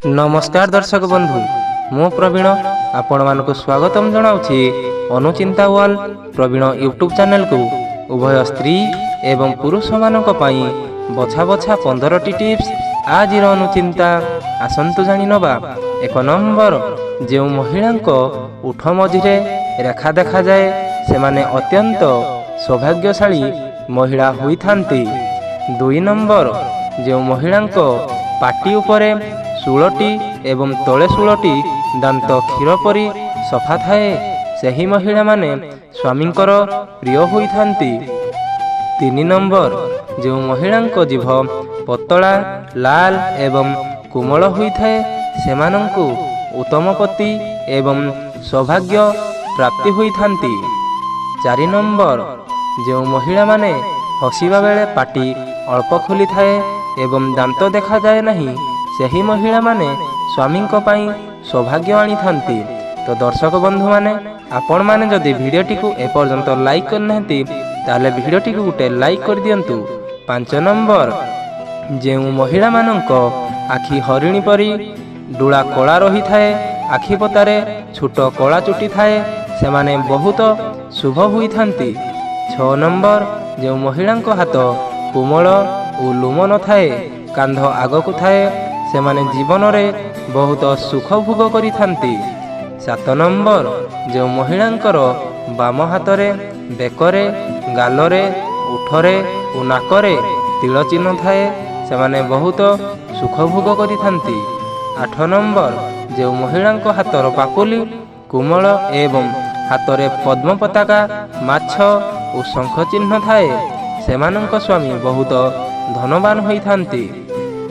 ନମସ୍କାର ଦର୍ଶକ ବନ୍ଧୁ, ମୁଁ ପ୍ରବୀଣ ଆପଣମାନଙ୍କୁ ସ୍ୱାଗତମ ଜଣାଉଛି ଅନୁଚିନ୍ତା ୱାର୍ଲ୍ଡ ପ୍ରବୀଣ ୟୁଟ୍ୟୁବ୍ ଚ୍ୟାନେଲକୁ। ଉଭୟ ସ୍ତ୍ରୀ ଏବଂ ପୁରୁଷମାନଙ୍କ ପାଇଁ ବଛା ବଛା 15ଟି ଟିପ୍ସ ଆଜିର ଅନୁଚିନ୍ତା। ଆସନ୍ତୁ ଜାଣିନେବା। 1 ନମ୍ବର, ଯେଉଁ ମହିଳାଙ୍କ ଓଠ ମଝିରେ ରେଖା ଦେଖାଯାଏ, ସେମାନେ ଅତ୍ୟନ୍ତ ସୌଭାଗ୍ୟଶାଳୀ ମହିଳା ହୋଇଥାନ୍ତି। 2 ନମ୍ବର, ଯେଉଁ ମହିଳାଙ୍କ ପାଟି ଉପରେ 16ଟି ଏବଂ ତଳେ 16ଟି ଦାନ୍ତ କ୍ଷୀର ପରି ସଫା ଥାଏ, ସେହି ମହିଳାମାନେ ସ୍ୱାମୀଙ୍କର ପ୍ରିୟ ହୋଇଥାନ୍ତି। 3 ନମ୍ବର, ଯେଉଁ ମହିଳାଙ୍କ ଜିଭ ପତଳା, ଲାଲ ଏବଂ କୋମଳ ହୋଇଥାଏ, ସେମାନଙ୍କୁ ଉତ୍ତମ ପତି ଏବଂ ସୌଭାଗ୍ୟ ପ୍ରାପ୍ତି ହୋଇଥାନ୍ତି। 4 ନମ୍ବର, ଯେଉଁ ମହିଳାମାନେ ହସିବା ବେଳେ ପାଟି ଅଳ୍ପ ଖୋଲିଥାଏ ଏବଂ ଦାନ୍ତ ଦେଖାଯାଏ ନାହିଁ, ସେହି ମହିଳାମାନେ ସ୍ୱାମୀଙ୍କ ପାଇଁ ସୌଭାଗ୍ୟ ଆଣିଥାନ୍ତି। ତ ଦର୍ଶକ ବନ୍ଧୁମାନେ, ଆପଣମାନେ ଯଦି ଭିଡ଼ିଓଟିକୁ ଏପର୍ଯ୍ୟନ୍ତ ଲାଇକ୍ କରିନାହାନ୍ତି, ତାହେଲେ ଭିଡ଼ିଓଟିକୁ ଗୋଟେ ଲାଇକ୍ କରିଦିଅନ୍ତୁ। 5 ନମ୍ବର, ଯେଉଁ ମହିଳାମାନଙ୍କ ଆଖି ହରିଣୀ ପରି ଡୋଳା କଳା ରହିଥାଏ, ଆଖି ପତାରେ ଛୋଟ କଳା ଚୁଟି ଥାଏ, ସେମାନେ ବହୁତ ଶୁଭ ହୋଇଥାନ୍ତି। 6 ନମ୍ବର, ଯେଉଁ ମହିଳାଙ୍କ ହାତ କୋମଳ ଓ ଲୋମ ନଥାଏ, କାନ୍ଧ ଆଗକୁ ଥାଏ, ସେମାନେ ଜୀବନରେ ବହୁତ ସୁଖ ଭୋଗ କରିଥାନ୍ତି। 7 ନମ୍ବର, ଯେଉଁ ମହିଳାଙ୍କର ବାମ ହାତରେ ବେକରେ, ଗାଲରେ, ଓଠରେ ଓ ନାକରେ ତିଳ ଚିହ୍ନ ଥାଏ, ସେମାନେ ବହୁତ ସୁଖ ଭୋଗ କରିଥାନ୍ତି। 8 ନମ୍ବର, ଯେଉଁ ମହିଳାଙ୍କ ହାତର ପାପୁଲି କୋମଳ ଏବଂ ହାତରେ ପଦ୍ମ ପତାକା, ମାଛ ଓ ଶଙ୍ଖ ଚିହ୍ନ ଥାଏ, ସେମାନଙ୍କ ସ୍ୱାମୀ ବହୁତ ଧନବାନ ହୋଇଥାନ୍ତି।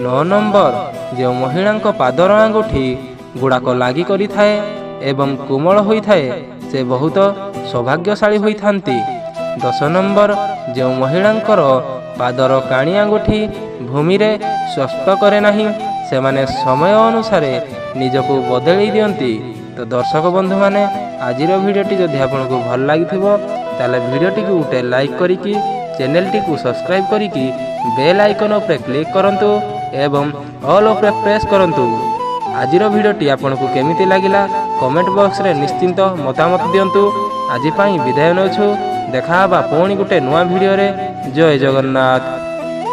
9 ନମ୍ବର, ଯେଉଁ ମହିଳାଙ୍କ ପାଦର ଆଙ୍ଗୁଠି ଗୁଡ଼ାକ ଲାଗି କରିଥାଏ ଏବଂ କୋମଳ ହୋଇଥାଏ, ସେ ବହୁତ ସୌଭାଗ୍ୟଶାଳୀ ହୋଇଥାନ୍ତି। 10 ନମ୍ବର, ଯେଉଁ ମହିଳାଙ୍କର ପାଦର କାଣି ଆଙ୍ଗୁଠି ଭୂମିରେ ସ୍ପର୍ଶ କରେ ନାହିଁ, ସେମାନେ ସମୟ ଅନୁସାରେ ନିଜକୁ ବଦଳେଇ ଦିଅନ୍ତି। ତ ଦର୍ଶକ ବନ୍ଧୁମାନେ, ଆଜିର ଭିଡ଼ିଓଟି ଯଦି ଆପଣଙ୍କୁ ଭଲ ଲାଗିଥିବ, ତାହେଲେ ଭିଡ଼ିଓଟିକୁ ଗୋଟେ ଲାଇକ୍ କରିକି, ଚ୍ୟାନେଲଟିକୁ ସବସ୍କ୍ରାଇବ୍ କରିକି, ବେଲ୍ ଆଇକନ୍ ଉପରେ କ୍ଲିକ୍ କରନ୍ତୁ ଏବଂ ଅଲ୍ ଉପରେ ପ୍ରେସ୍ କରନ୍ତୁ। ଆଜିର ଭିଡ଼ିଓଟି ଆପଣଙ୍କୁ କେମିତି ଲାଗିଲା, କମେଣ୍ଟ ବକ୍ସରେ ନିଶ୍ଚିନ୍ତ ମତାମତ ଦିଅନ୍ତୁ। ଆଜି ପାଇଁ ବିଦାୟ ନେଉଛୁ। ଦେଖା ହେବା ପୁଣି ଗୋଟେ ନୂଆ ଭିଡ଼ିଓରେ। ଜୟ ଜଗନ୍ନାଥ।